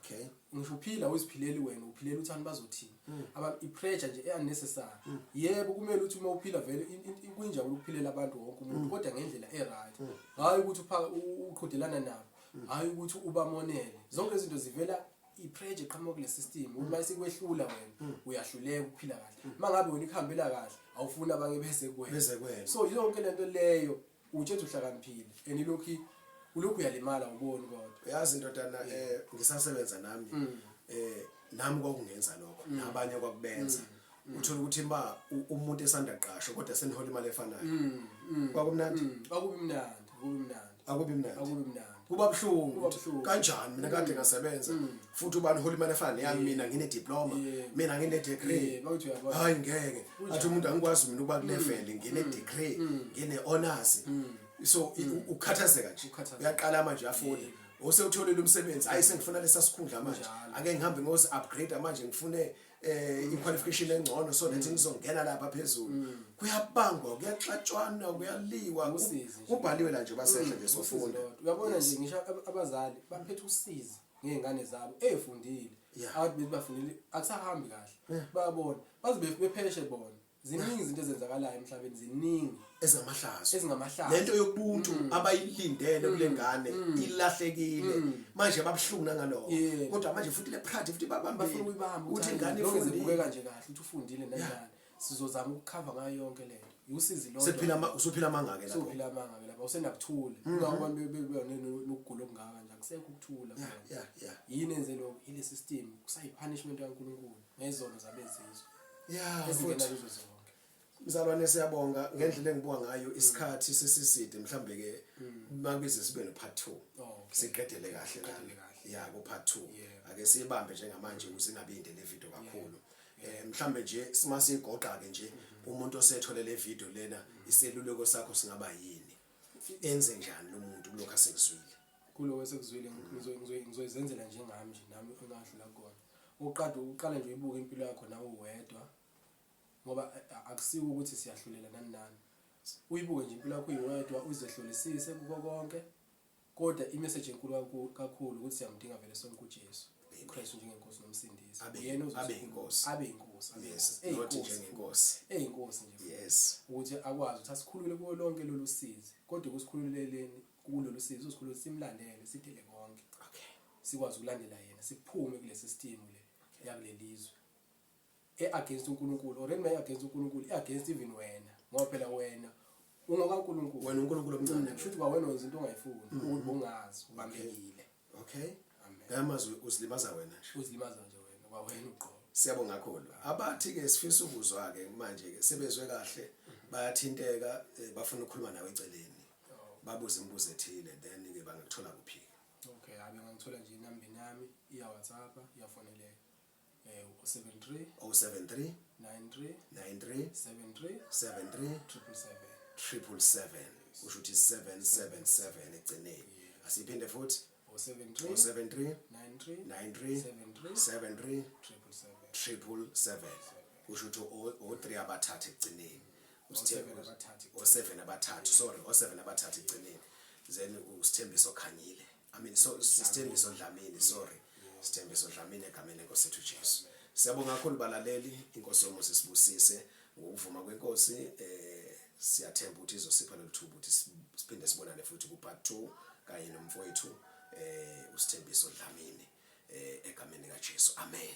Ngisho uphila uziphileli wena, uphilela ukuthi abantu bazothini. Abantu i-pressure nje e-unnecessary. Yebo, kumele ukuthi uma uphila vele kuyinjabulo ukuphilela abantu wonke umuntu, kodwa ngendlela e-right. Hhayi ukuthi uqhudelana nabo, hhayi ukuthi ubamonele. Zonke izinto zivela i-pressure eqhamuka kule system. Uma isikwehlula wena, uyahluleka ukuphila kahle. Uma ngabe wena ikuhambela kahle, awufuni abanye beze kuwena. Beze kuwena. So yonke lento leyo utshethe uhlakaniphile, and ilokhu ulokhu uyalimala uboni kodwa. Uyazi ndodana, ngisasebenza nami, nami kwakungenza lokho, nabanye kwakubenza. Uthola ukuthi ma umuntu esanda qashwa kodwa senihola imali efanayo. Kwakumnandi? Akubi mnandi, akubi mnandi. Akubi mnandi. Akubi mnandi. Kuba buhlungu. Kuba buhlungu. Kanjani mina kade ngasebenza futhi ubani uhola imali efana neyami, mina ngine diploma, mina ngine degree. Bakuthi uyabona. Hayi ngeke. Kunjani? Athi umuntu angikwazi mina ukuba ku level ngine degree, ngine honors. So ukhathazeka nje. Ukhathazeka. Uyaqala manje uyafunda. Osewutholile umsebenzi, hayi sengifuna lesa sikhundla manje. Ake ngihambe ngozi upgrade manje, ngifune i-qualification engcono so that ngizongena lapha phezulu. Kuyabangwa, kuyaxatshwana, kuyaliwa. Usizi nje. Kubhaliwe la nje basehla nje Usizi sofunda. lodwa. Uyabona nje ngisho abazali baphethe usizi ngey'ngane zabo ey'fundile. Abantu bethi bafundile akusahambi kahle. Bayabona baze bepheshe bona. Ziningi izinto ezenzakalayo emhlabeni, ziningi. Ezingamahlazo. Ezingamahlazo. Lento yobuntu abayilindele kule ngane ilahlekile. Manje babuhlungu nangalokho. Kodwa manje futhi le pride futhi babambile. Bafuna ukuyibamba ukuthi ukuthi ingane lokho ifundile. Zibukeka nje kahle ukuthi ufundile nangani. Sizozama ukukhava ngayo yonke lento. Usizi lodwa. Sephila usuphila amanga ke lapho. Usuphila amanga ke lapho. Usenakuthula. Kungako abantu benokugula okungaka nje, akusekho ukuthula khona. Yini enze lokho? Ile system kusayi punishment kaNkulunkulu ngezono zabezizwe. Ezingena kuzo zonke. Mzalwane siyabonga ngendlela engibuka ngayo isikhathi sesiside, mhlambe ke makubize sibe no part 2. Siqedele kahle Siqedele la. kahle. Ya, ku part 2. Ake siyibambe njengamanje ukuze ingabi inde le video kakhulu. Mhlambe nje simasigoqa ke nje umuntu osethole le video lena, iseluleko sakho singaba yini? Enze njani lo muntu kulokho asekuzwile? Kuloko esekuzwile ngizoyizenzela njengami nje nami engadlula kona. Uqala uqale nje uyibuke impilo yakho nawe uwedwa, ngoba akusiwo ukuthi siyahlulela nani nani. Uyibuke nje impilo yakho uyiwedwa, uzehlolisise kuko konke. Kodwa imessage enkulu kakhulu ukuthi siyamdinga vele sonke uJesu Kristu njengenkosi nomsindisi. Uyena ozosikhulula. Abe inkosi. Abe inkosi, abe Yes, inkosi. not Eyinkosi. njengenkosi. Eyinkosi nje. Ukuthi akwazi ukuthi asikhulule kuwo lonke lolu sizi. Kodwa ukusikhululeleni kulolu sizi, usikhulule simlandele, sidele konke. Sikwazi ukulandela yena, siphume kule system le yakulelizwe. E-against uNkulunkulu, already may against uNkulunkulu, e-against even wena. Ngoba phela wena ungokaNkulunkulu. Wena uNkulunkulu omncane. Kusho ukuthi kwawena wenza into ongayifuni, ukuthi bongazi, ubambekile. Amen. Ngamazwi uzilimaza wena nje. Uzilimaza nje wena, kwawena uqobo. Siyabonga kakhulu. Abathi ke sifisa ukuzwa ke manje ke sebezwe kahle, bayathinteka, bafuna ukukhuluma nawe eceleni. Babuze imibuzo ethile, then ke bangakuthola kuphi? Okay, abe ngangithola nje inamba yami, iya WhatsApp, iyafoneleka. 073 073 93 93 73 73 triple seven. Triple seven. Kusho ukuthi 777 egcineni. Asiphinde futhi. 073 073 93 93 73 73 triple seven. Triple seven. Kusho ukuthi o 3 abathathu egcineni. O seven abathathu. O 7 abathathu, sorry, o 7 abathathu egcineni. Then uSithembiso Khanyile. I mean, so Sithembiso Dlamini, sorry. Sithembiso Dlamini egameni lenkosi yethu Jesu. Siyabonga kakhulu balaleli, inkosi yomusa isibusise ngokuvuma kwenkosi, siyathemba ukuthi izosipha lolu thuba ukuthi siphinde sibonane futhi ku part 2 kanye nomfowethu uSithembiso Dlamini egameni likaJesu. Amen.